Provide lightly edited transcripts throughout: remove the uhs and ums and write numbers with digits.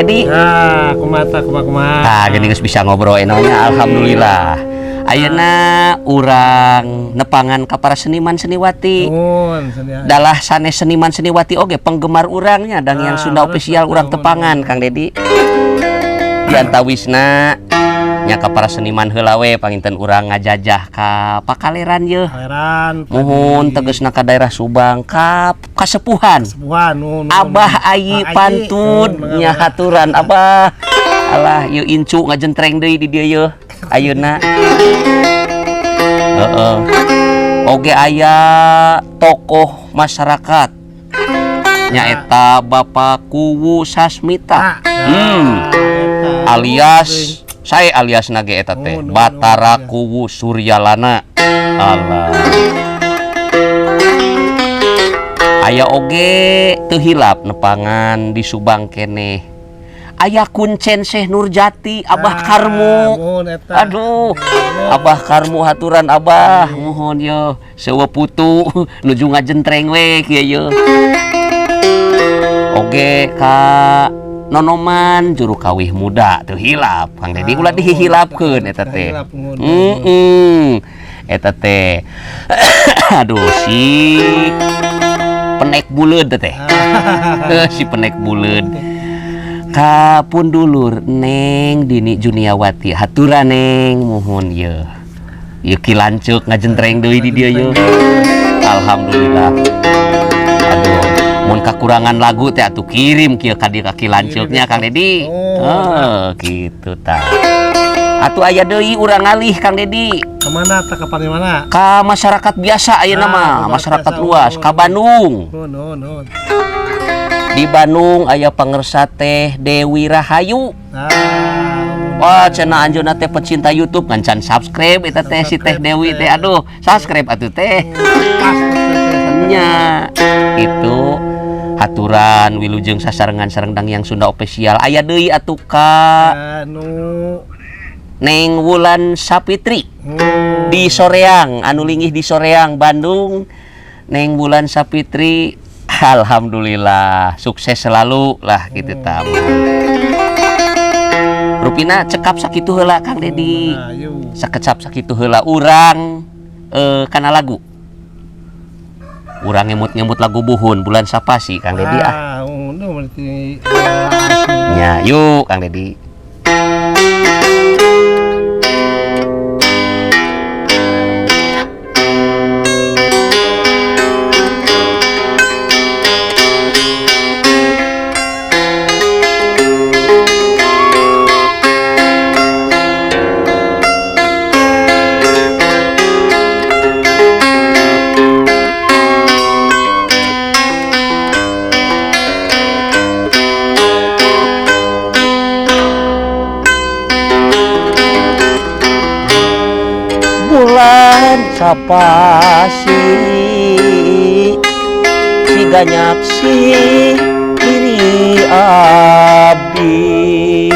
Dedi. Nah, kumaha kumaha kumaha. Tah, geuning geus bisa ngobrol enaknya, alhamdulillah. Ayeuna urang nepangan ka para seniman seniwati. Nuhun, seni. Dalah sanes seniman seniwati oge penggemar urangnya Danghyang Ah, Sunda terus, Official terus, urang nuhun. Tepangan Kang Dedi. Di antawisna nya ka para seniman heula we panginten urang ngajajah ka Pakaleran yeuh. Kaleran. Muhun tegesna ka daerah Subang ka Kasepuhan. Sepuhan, nuhun. Nuhun. Abah Ayi Pak Ayi, pantun nuhun, nya mangga. Haturan Abah. Alah ieu incu ngajentreng deui di dieu yeuh ayeuna. Heeh. Oge aya tokoh masyarakat nyaeta Bapak Kuwu Sasmita. Eta. Alias saya alias nage eta teh Nuhun, nuhun, Batara nuhun, Kuwu Suryalana. Alah. Aya oge teu hilap nepangan di Subang keneh. Aya kuncen Syekh Nurjati Abah Ah, Karmu. nuhun, eta. Aduh, Abah Karmu haturan Abah, muhun ye sewa putu nuju ngajentreng we kieu ye. Oge ka Nonoman juru kawih muda teu hilap Kang Dedi ulah dihihilapkeun eta teh. Hilap, nuhun. Heeh. Eta teh. Aduh si penek buleud teh. Si penek buleud. Ka pun dulur Neng Dini Juniawati haturan Neng muhun ye. Ieu ki lanceuk ngajentreng deui di dieu ye. Alhamdulillah. Aduh, mun kakurangan lagu teh atuh kirim kieu ka dieu ka ki lanceuknya Kang Dedi. Oh. Oh, gitu tah. Atuh aya deui urang ngalih Kang Dedi. Kemana tak ke mana? Ka masyarakat biasa ayeuna Ah, mah, ke masyarakat biasa, luas, nuhun. ka Bandung. Nuhun, nuhun, nuhun. Di Bandung aya pangersa teh Dewi Rahayu. Nah, Wah, cenah anjeunna teh pecinta YouTube ngan can subscribe eta teh si Teh Dewi teh. Aduh, subscribe atuh teh. Pas, Nya. Itu haturan wilujeng sasarengan sareng Danghyang Sunda Official. Aya deui atuh ka Anu Neng Wulan Sapitri di Soreang, anu linggih di Soreang Bandung. Neng Wulan Sapitri, alhamdulillah sukses selalu lah gitu tah. Rupina cekap sakitu heula Kang Dedi. Ayo. Sakecap sakitu heula urang kana lagu. Urang ngemut-ngemut lagu buhun bulan sapasi Kang Dedi ah. Ah, udah berarti. Nya, yuk Kang Dedi. Bulan sapasi siga nyaksi diri abdi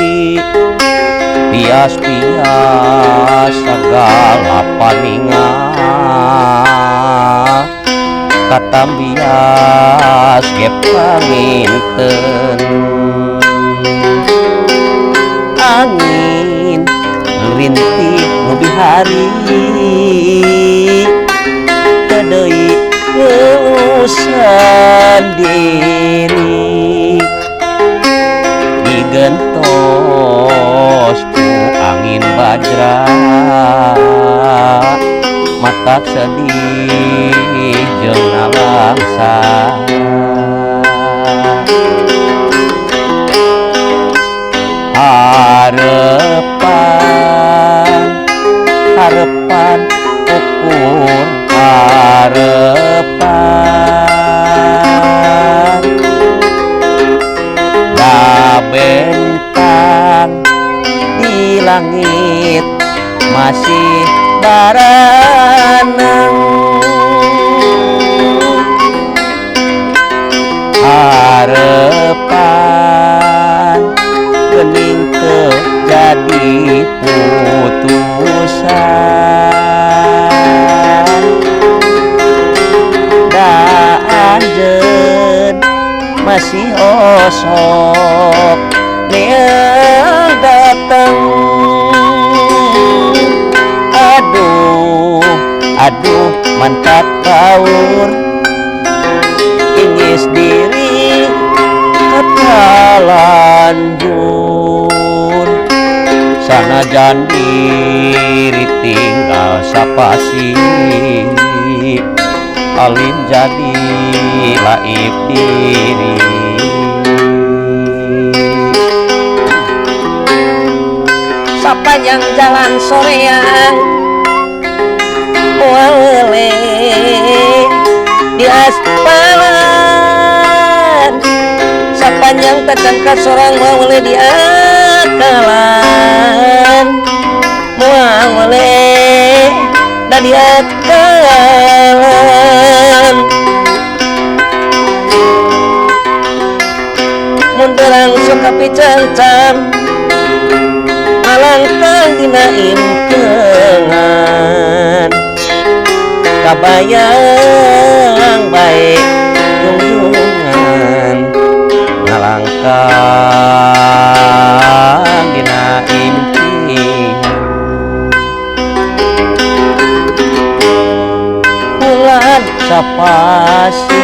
pias-pias sagala paninga katambias ge panginten angin rintih nu bihari teu usan diri digentos ku angin bajra matak sedih jeung nalangsa harepan harepan ukur harepan da bentang di langit masih baranang harepan gening teu jadi putusan da anjeun masih osok. Mantak baur ingis diri katalanjur sanajan diri tinggal sapasi alin jadi laib diri. Sapanjang jalan soreang moal di aspalan sapanjang tekan ka sorang moal di akalan moal da di akalan mun terang sok kapicancam alangkang dina impengan kabayang bae jungjungan ngalangkang dina impian bulan sapasi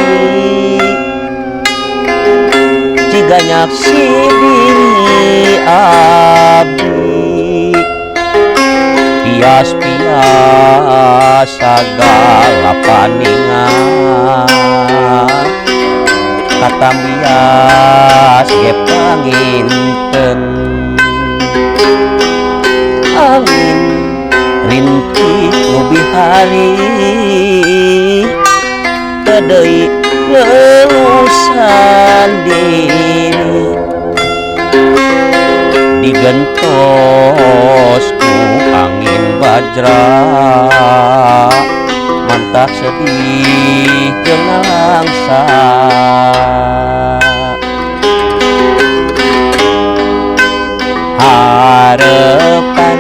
jiga nyaksi diri abdi pias-pias sagala paningan katambias ge panginten angin rintih nu bihari teu deui ngelusan diri digentos ku angin bajra mantak sedih jeung nalangsa harepan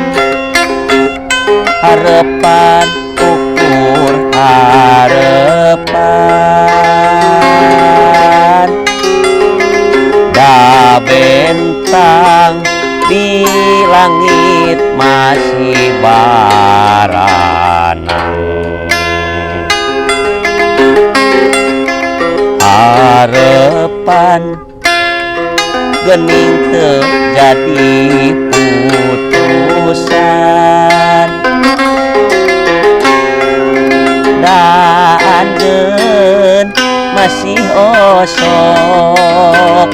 harepan ukur harepan da bentang di langit masih baranang harepan gening teu jadi putusan da anjeun masih osok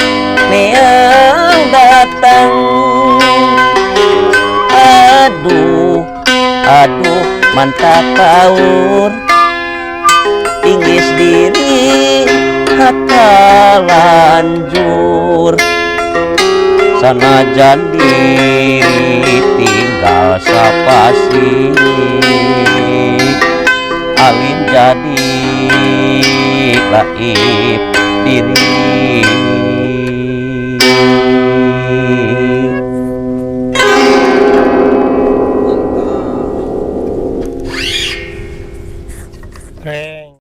neang datang. Aduh aduh mantap kaur ingis diri kata lanjur sanajan diri tinggal sapasi alin jadi laib diri.